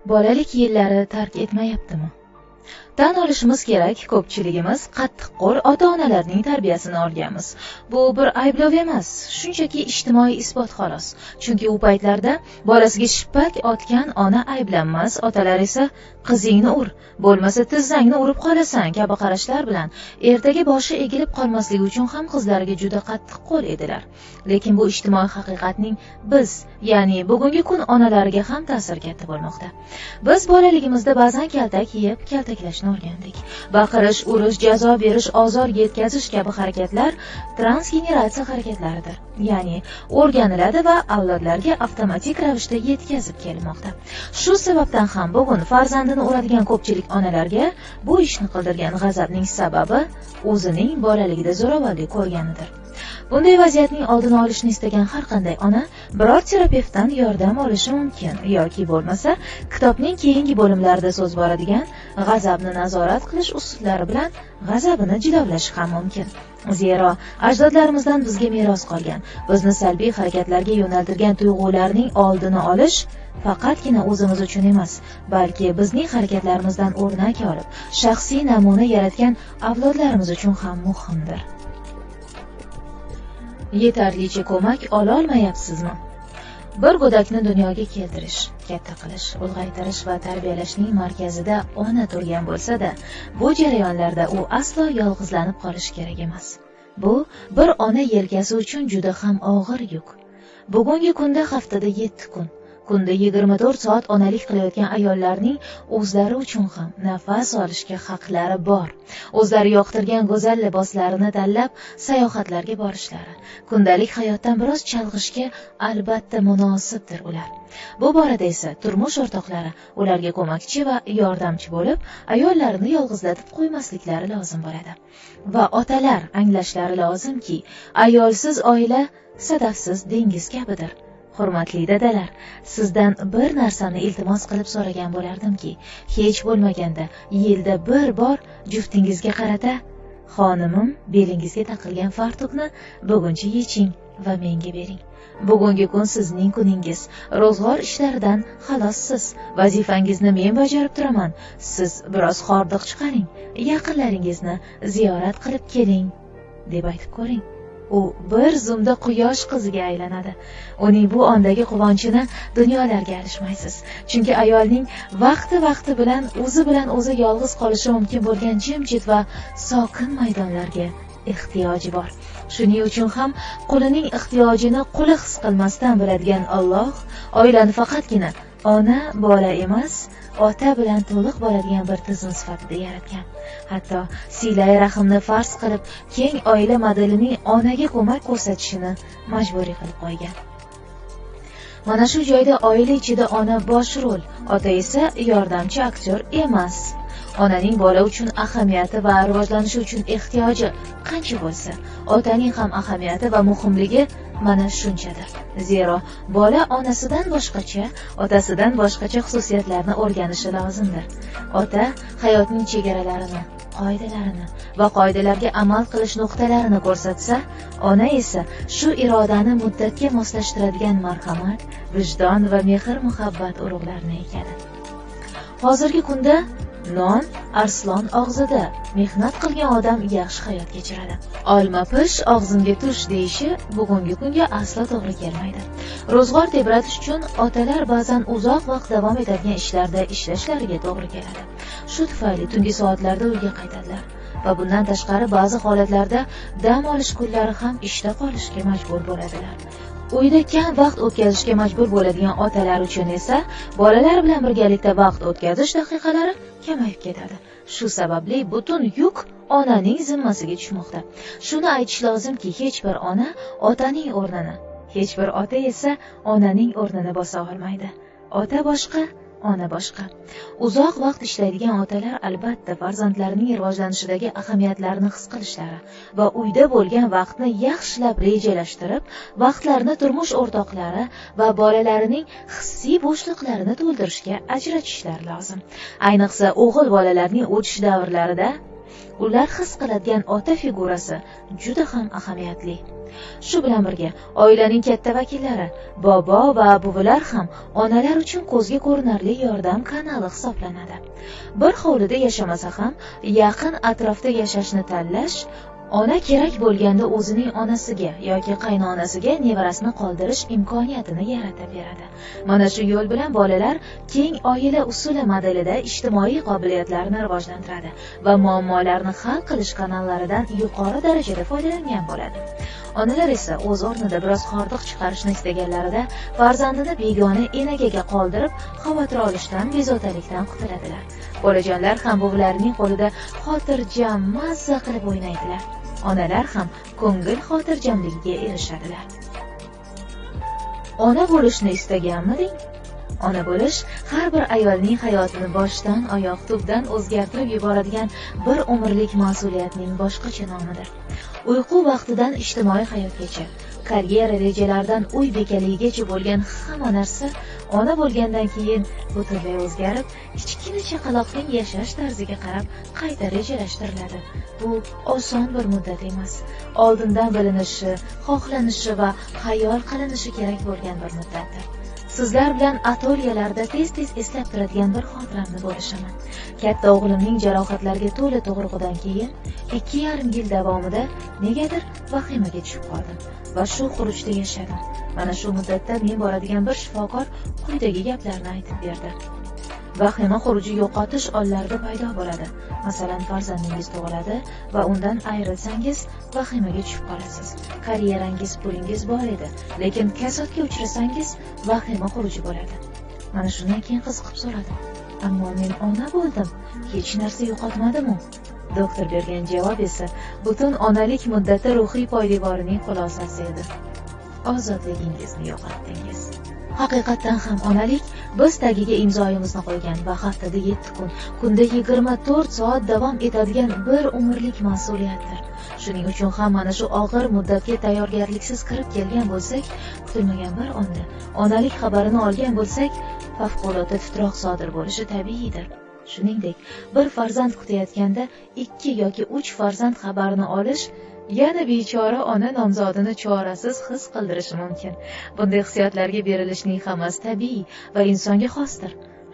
Bolalik yillari tark etmayaptimi? Tan olishimiz kerak, ko'pchiligimiz qattiqqo'l ota-onalarning tarbiyasini olganmiz. Bu bir ayblov emas, shunchaki ijtimoiy isbot xolos. Chunki u paytlarda bolasiga shippak otgan ona ayblanmas, otalar esa qizingni ur, bo'lmasa tizzangni urib qolasan kabi qarashlar bilan ertaga boshi egilib qolmasligi uchun ham qizlariga juda qattiqqo'l edilar. Lekin bu ijtimoiy haqiqatning biz, ya'ni bugungi kun onalariga ham ta'siri katta bo'lmoqda. Biz bolaligimizda ba'zan kaltak yeb, kaltaklashni o'rgandik. Baqirish, urish, jazo berish, ozor yetkazish kabi harakatlar transgeneratsiya harakatlaridir. Ya'ni o'rganiladi va avlodlarga avtomatik ravishda yetkazib kelinmoqda. Shu sababdan ham bugun farzandini uradigan ko'pchilik onalarga bu ishni qildirgan g'azabning sababi o'zining bolaligida zo'ravonlik ko'rganidir. Bunday vaziyatning oldini olishni istagan har qanday ona biror terapevtdan yordam olishi mumkin yoki bo'lmasa kitobning keyingi bo'limlarida so'z boradigan g'azabni nazorat qilish usullari bilan g'azabini jilovlashi ham mumkin. Zero ajdodlarimizdan bizga meros qolgan, bizni salbiy harakatlarga yo'naltirgan tuyg'ularning oldini olish faqatgina o'zimiz uchun emas, balki bizning harakatlarimizdan o'rnak olib, shaxsiy namuna yaratgan avlodlarimiz uchun ham muhimdir. Yetarlicha ko'mak ola olmayapsizmi? Bir go'dakni dunyoga keltirish, katta qilish, ulg'aytirish va tarbiyalashning markazida ona turgan bo'lsa-da, bu jarayonlarda u aslo yolg'izlanib qolishi kerak emas. Bu bir ona yelkasi uchun juda ham og'ir yuk. Bugungi kunda haftada 7 kun, kunda 24 soat onalik qilayotgan ayollarning o'zlari uchun ham nafas olishga haqlari bor. O'zlari yoqtirgan go'zal liboslarini tanlab sayohatlarga borishlari, kundalik hayotdan biroz chalg'ishga albatta munosibdir ular. Bu borada esa turmush o'rtoqlari ularga ko'makchi va yordamchi bo'lib, ayollarni yolg'izlatib qo'ymasliklari lozim bo'ladi. Va otalar anglashlari lozimki, ayolsiz oila sadafsiz dengiz kabidir. Hurmatli dadalar, sizdan bir narsani iltimos qilib so'ragan bo'lardimki, hech bo'lmaganda yilda bir bor juftingizga qarata, xonimim, belingizga taqilgan fartukni buguncha yeching va menga bering. Bugungi kun sizning kuningiz. Ro'zg'or ishlaridan xalossiz. Vazifangizni men bajarib turaman. Siz biroz hordiq chiqaring, yaqinlaringizni ziyorat qilib keling, deb aytib ko'ring. U bir zumda quyosh qiziga aylanadi. Uning bu ondagi quvonchini dunyolarga alishmaysiz. Chunki ayolning vaqti-vaqti bilan o'zi bilan o'zi yolg'iz qolishi mumkin bo'lgan jimjit va sokin maydonlarga ehtiyoji bor. Shuning uchun ham qulining ehtiyojini quli his qilmasdan biladigan Alloh oilani faqatgina ona bola emas, ota bilan to'liq bo'ladigan bir tizim sifatida yaratgan. Hatto silai rahimni farz qilib, keng oila modelining onaga ko'mak ko'rsatishini majburiy qilib qo'ygan. Mana shu joyda oila ichida ona bosh rol, ota esa yordamchi aktyor emas. Onaning bola uchun ahamiyati va rivojlanishi uchun ehtiyoji qancha bo'lsa, otaning ham ahamiyati va muhimligi mana shunchadir. Zero bola onasidan boshqacha, otasidan boshqacha xususiyatlarni o'rganishi lozimdir. Ota hayotning chegaralarini, qoidalarini va qoidalarga amal qilish nuqtalarini ko'rsatsa, ona esa shu irodani muddatga moslashtiradigan marhamat, vijdon va mehr-muhabbat urug'larini ekadi. Hozirgi kunda non arslon og'zida, mehnat qilgan odam yaxshi hayot kechiradi. Olma pish, og'zimga tush deyishi bugungi kunga aslo to'g'ri kelmaydi. Ro'zg'or tebratish uchun otalar ba'zan uzoq vaqt davom etadigan ishlarda ishlashlariga to'g'ri keladi. Shu tufayli tungi soatlarda uyga qaytadilar va bundan tashqari ba'zi holatlarda dam olish kunlari ham ishda qolishga majbur bo'ladilar. Uyda kam vaqt o'tkazishga majbur bo'ladigan otalar uchun esa bolalar bilan birgalikda vaqt o'tkazish daqiqalari kamayib ketadi. Shu sababli butun yuk onaning zimmasiga tushmoqda. Shuni aytish lozimki, hech bir ona otaning o'rnini, hech bir ota esa onaning o'rnini bosa olmaydi. Ota boshqa, ona boshqa. Uzoq vaqt ishlaydigan otalar albatta farzandlarining rivojlanishidagi ahamiyatlarini his qilishlari va uyda bo'lgan vaqtni yaxshilab rejalashtirib, vaqtlarini turmush o'rtoqlari va bolalarining hissiy bo'shliqlarini to'ldirishga ajratishlari lozim. Ayniqsa o'g'il bolalarning o'tish davrlarida Ular his qiladigan ota figurasi juda ham ahamiyatli. Shu bilan birga oilaning katta vakillari, bobo va buvilar ham onalar uchun ko'zga ko'rinarli yordam kanali hisoblanadi. Bir hovlida yashamasa ham yaqin atrofda yashashni tanlash, ona kerak bo'lganda o'zining onasiga yoki qaynonasiga nevarasini qoldirish imkoniyatini yaratib beradi. Mana shu yo'l bilan bolalar keng oila usuli modelida ijtimoiy qobiliyatlarni rivojlantiradi va muammolarni hal qilish kanallaridan yuqori darajada foydalangan bo'ladi. Onalar esa o'z o'rnida biroz hordiq chiqarishni istaganlarida farzandini begona enagaga qoldirib, xavotir olishdan, bezovtalikdan qutuladilar. Bolajonlar ham buvilarining qo'lida xotirjam, mazza qilib o'ynaydilar. Onalar ham ko'ngil xotirjamligiga erishadilar. Ona bo'lishni istaganmiding? Ona bo'lish har bir ayolning hayotini boshdan oyoq tubdan o'zgartirib yuboradigan bir umrlik mas'uliyatning boshqacha nomidir. Uyqu vaqtidan ijtimoiy hayotgacha, karyera rejalaridan uy bekaligigacha bo'lgan hamma narsa ona bo'lgandan keyin butunlay o'zgarib, kichkina chaqaloqning yashash tarziga qarab qayta rejalashtiriladi. Bu oson bir muddat emas. Oldindan bilinishi, xohlanishi va xayol qilinishi kerak bo'lgan bir muddatdir. Sizlar bilan atolyelarda tez-tez eslab turadigan bir xotiramni bo'lishaman. Katta o'g'limning jarohatlarga to'la tug'ruqdan keyin 2,5 yil davomida negadir vahimaga tushib qoldim va shu xurujda yashadim. Mana shu muddatda men boradigan bir shifokor quyidagi gaplarni aytib berdi. Vahima xuruji yo'qotish onlarida paydo bo'ladi. Masalan, farzandingiz tug'iladi va undan ayrilsangiz vahimaga tushib qolasiz. Karyerangiz, pulingiz bor edi, lekin kasodga uchrasangiz vahima xuruji bo'ladi. Mana shundan keyin qiziqib so'radim. Ammo men ona bo'ldim, hech narsa yo'qotmadim-u. Doktor bergan javob esa butun onalik muddati ruhiy poydevorining xulosasi edi. Ozodligingizni yo'qotdingiz. Haqiqatdan ham onalik biz tagiga imzoyimizni qo'ygan va haftada 7 kun, kunda 24 soat davom etadigan bir umrlik mas'uliyatdir. Shuning uchun ham mana shu og'ir muddatga tayyorgarliksiz kirib kelgan bo'lsak, kutilmagan bir onda onalik xabarini olgan bo'lsak, favqulodda titroq sodir bo'lishi tabiiydir. Shuningdek, bir farzand kutayotganda 2 yoki 3 farzand xabarini olish yana bechora ona nomzodini chorasiz his qildirishi mumkin. Bunday hissiyotlarga berilishning hammasi tabiiy va insonga xosdir.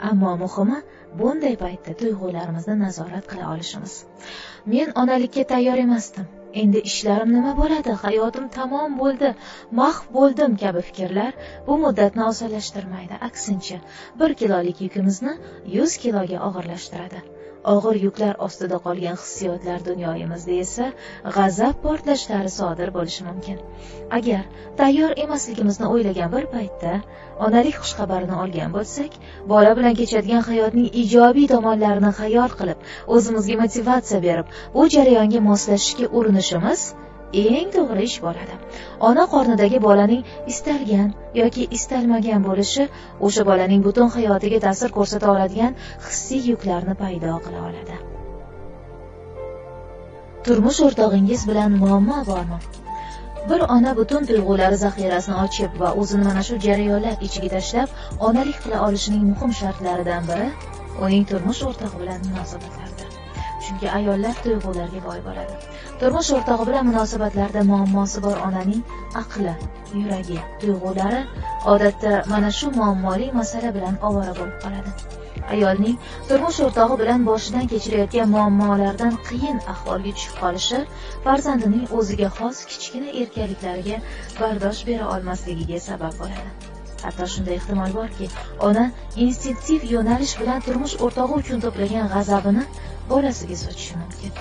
Ammo muhimi, bunday paytda tuyg'ularimizni nazorat qila olishimiz. Men onalikka tayyor emasdim. Endi ishlarim nima bo'ladi? Hayotim tamom bo'ldi, mahv bo'ldim kabi fikrlar bu muddatni osonlashtirmaydi. Aksincha, 1 kilolik yukimizni 100 kiloga og'irlashtiradi. Og'ir yuklar ostida qolgan hissiyotlar dunyoyimizda esa g'azab portlashlari sodir bo'lishi mumkin. Agar tayyor emasligimizni o'ylagan bir paytda onalik xushxabarini olgan bo'lsak, bola bilan kechadigan hayotning ijobiy tomonlarini xayol qilib, o'zimizga motivatsiya berib, bu jarayonga moslashishga urinishimiz eng to'g'ri ish bo'ladi. Ona qornidagi bolaning istalgan yoki istalmagan bo'lishi o'sha bolaning butun hayotiga ta'sir ko'rsata oladigan hissiy yuklarni paydo qila oladi. Turmush o'rtog'ingiz bilan muammo bormi? Bir ona butun tuyg'ulari zaxirasini ochib va o'zini mana shu jarayonlar ichiga tashlab onalik qila olishining muhim shartlaridan biri uning turmush o'rtog'i bilan munosabatlaridir. Chunki ayollar tuyg'ularga boy bo'ladi. Turmush o'rtog'i bilan munosabatlarda muammosi bor onaning aqli, yuragi, tuyg'ulari odatda mana shu muammoli masala bilan ovora bo'lib qoladi. Ayolning turmush o'rtog'i bilan boshidan kechirayotgan muammolardan qiyin ahvolga tushib qolishi farzandining o'ziga xos kichkina erkaliklariga bardosh bera olmasligiga sabab bo'ladi. Hatto shunday ehtimol borki, ona instinktiv yo'nalish bilan turmush o'rtog'i uchun to'plagan g'azabini bolasiga sochishi mumkin.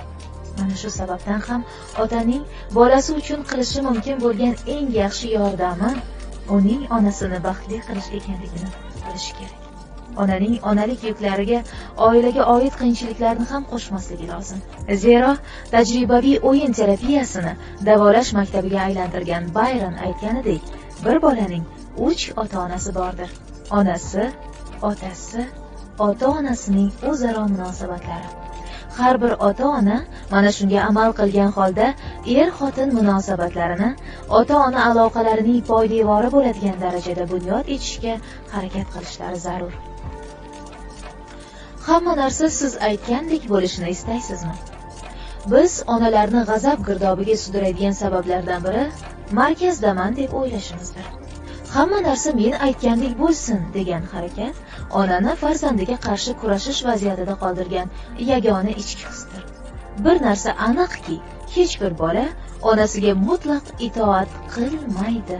Mana shu sababdan ham otaning bolasi uchun qilishi mumkin bo'lgan eng yaxshi yordami uning onasini baxtli qilish ekanligini bilish kerak. Onaning onalik yuklariga oilaga oid qiyinchiliklarni ham qo'shmasligi lozim. Zero tajribaviy o'yin terapiyasini davolash maktabiga aylantirgan Bayron aytganidek, bir bolaning 3 ota-onasi bordir. Onasi, otasi, ota-onasining o'zaro munosabatlari. Har bir ota-ona mana shunga amal qilgan holda er-xotin munosabatlarini ota-ona aloqalarining poydevori bo'ladigan darajada bunyod etishga harakat qilishlari zarur. Hamma narsa siz aytgandek bo'lishini istaysizmi? Biz onalarni g'azab girdobiga sudraydigan sabablardan biri markazdaman deb o'ylashimizdir. Hamma narsa men aytgandek bo'lsin degan harakat onani farzandiga qarshi kurashish vaziyatida qoldirgan yagona ichki hisdir. Bir narsa aniqki, hech bir bola onasiga mutlaq itoat qilmaydi.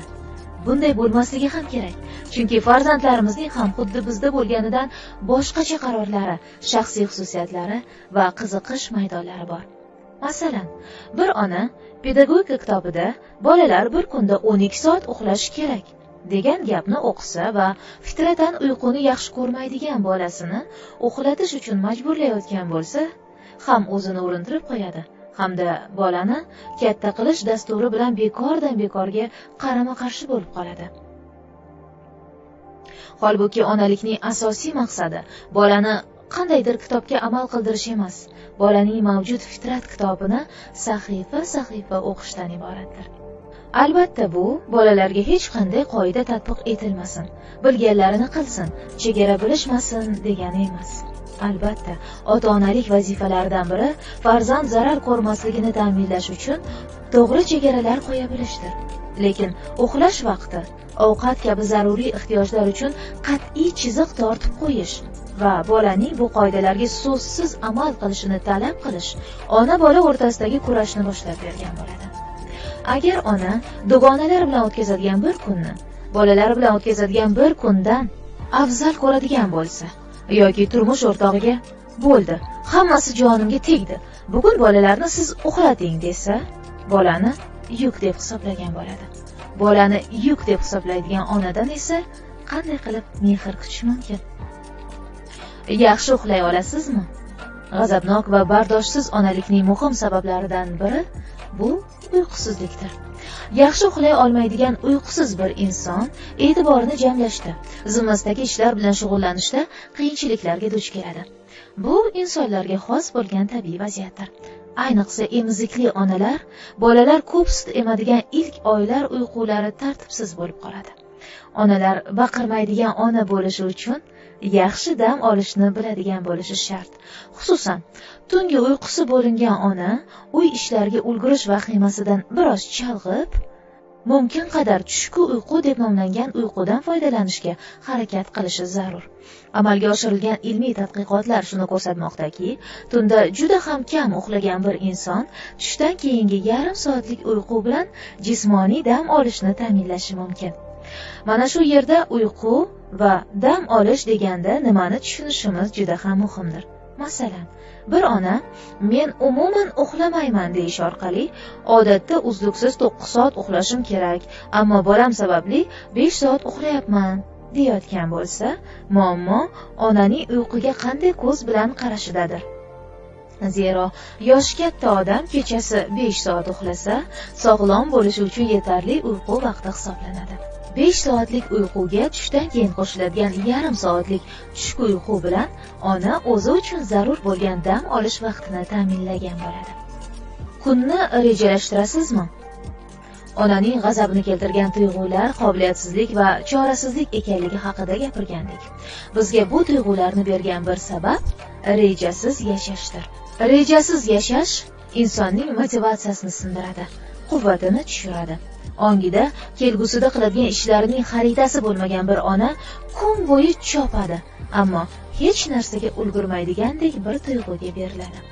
Bunday bo'lmasligi ham kerak, chunki farzandlarimizning ham xuddi bizda bo'lganidan boshqacha qarorlari, shaxsiy xususiyatlari va qiziqish maydonlari bor. Masalan, bir ona pedagogika kitobida bolalar bir kunda 12 soat uxlashi kerak degan gapni o'qisa va fitratan uyquni yaxshi ko'rmaydigan bolasini uxlatish uchun majburlayotgan bo'lsa, ham o'zini urintirib qo'yadi, hamda bolani katta qilish dasturi bilan bekordan bekorga qarama-qarshi bo'lib qoladi. Holbuki onalikning asosiy maqsadi bolani qandaydir kitobga amal qildirish emas, bolaning mavjud fitrat kitobini sahifa-sahifa o'qishdan iboratdir. Albatta bu bolalarga hech qanday qoida tatbiq etilmasin, bilganlarini qilsin, chegara bilishmasin degani emas. Albatta, ota-onalik vazifalaridan biri farzand zarar ko'rmasligini ta'minlash uchun to'g'ri chegaralar qo'ya bilishdir. Lekin uxlash vaqti, ovqat kabi zaruriy ehtiyojlar uchun qat'iy chiziq tortib qo'yish va bolaning bu qoidalarga so'zsiz amal qilishini talab qilish ona-bola o'rtasidagi kurashni boshlab bergan bo'ladi. Agar ona dugonalar bilan o'tkazadigan bir kunni bolalar bilan o'tkazadigan bir kundan afzal ko'radigan bo'lsa yoki turmush o'rtog'iga bo'ldi, hammasi jonimga tegdi, bugun bolalarni siz uxlating desa, bolani yuk deb hisoblagan bo'ladi. Bolani yuk deb hisoblaydigan onadan esa qanday qilib mehr kutish mumkin? Yaxshi uxlay olasizmi? G'azabnok va bardoshsiz onalikning muhim sabablaridan biri bu uyqusizlikdir. Yaxshi uxlay olmaydigan uyqusiz bir inson e'tiborini jamlashda, zimmasidagi ishlar bilan shug'ullanishda qiyinchiliklarga duch keladi. Bu insonlarga xos bo'lgan tabiiy vaziyatdir. Ayniqsa emizikli onalar, bolalar ko'p sut emadigan ilk oylar uyqulari tartibsiz bo'lib qoladi. Onalar baqirmaydigan ona bo'lishi uchun yaxshi dam olishni biladigan bo'lishi shart. Xususan, tungi uyqusi bo'lingan ona uy ishlariga ulgurish vahimasidan biroz chalg'ib, mumkin qadar tushki uyqu deb nomlangan uyqudan foydalanishga harakat qilishi zarur. Amalga oshirilgan ilmiy tadqiqotlar shuni ko'rsatmoqdaki, tunda juda ham kam uxlagan bir inson tushdan keyingi yarim soatlik uyqu bilan jismoniy dam olishni ta'minlashi mumkin. Mana shu yerda uyqu va dam olish deganda nimani tushunishimiz juda ham muhimdir. Masalan, bir ona men umuman uxlamayman deyish orqali odatda uzluksiz 9 soat uxlashim kerak, ammo bolam sababli 5 soat uxlayapman deyotgan bo'lsa, muammo onaning uyquga qanday ko'z bilan qarashidadir. Zero yoshi katta odam kechasi 5 soat uxlasa, sog'lom bo'lishi uchun yetarli uyqu vaqti hisoblanadi. 5 soatlik uyquga tushdan keyin qo'shiladigan yarim soatlik tushki uyqu bilan ona o'zi uchun zarur bo'lgan dam olish vaqtini ta'minlagan bo'ladi. Kunni rejalashtirasizmi? Onaning g'azabini keltirgan tuyg'ular qobiliyatsizlik va chorasizlik ekanligi haqida gapirgandik. Bizga bu tuyg'ularni bergan bir sabab rejasiz yashashdir. Rejasiz yashash insonning motivatsiyasini sindiradi, quvvatini tushiradi. Ongida kelgusida qiladigan ishlarining xaritasi bo'lmagan bir ona kun bo'yi chopadi, ammo hech narsaga ulgurmaydigandek bir tuyg'uga beriladi.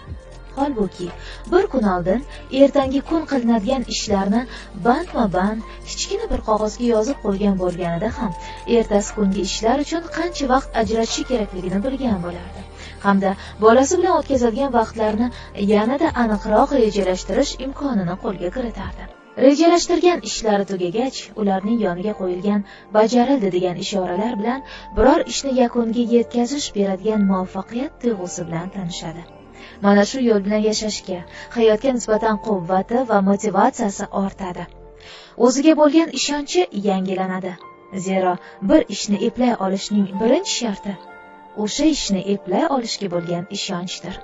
Holbuki bir kun oldin ertangi kun qilinadigan ishlarni bandma-band kichkina bir qog'ozga yozib qo'ygan bo'lganida ham ertasi kungi ishlar uchun qancha vaqt ajratishi kerakligini bilgan bo'lardi. Hamda bolasi bilan o'tkazadigan vaqtlarni yanada aniqroq rejalashtirish imkonini qo'lga kiritardi. Rejalashtirgan ishlari tugagach, ularning yoniga qo'yilgan bajarildi degan ishoralar bilan biror ishni yakunga yetkazish beradigan muvaffaqiyat tuyg'usi bilan tanishadi. Mana shu yo'l bilan yashashga, hayotga nisbatan quvvati va motivatsiyasi ortadi. O'ziga bo'lgan ishonchi yangilanadi. Zero bir ishni eplay olishning birinchi sharti o'sha ishni eplay olishga bo'lgan ishonchdir.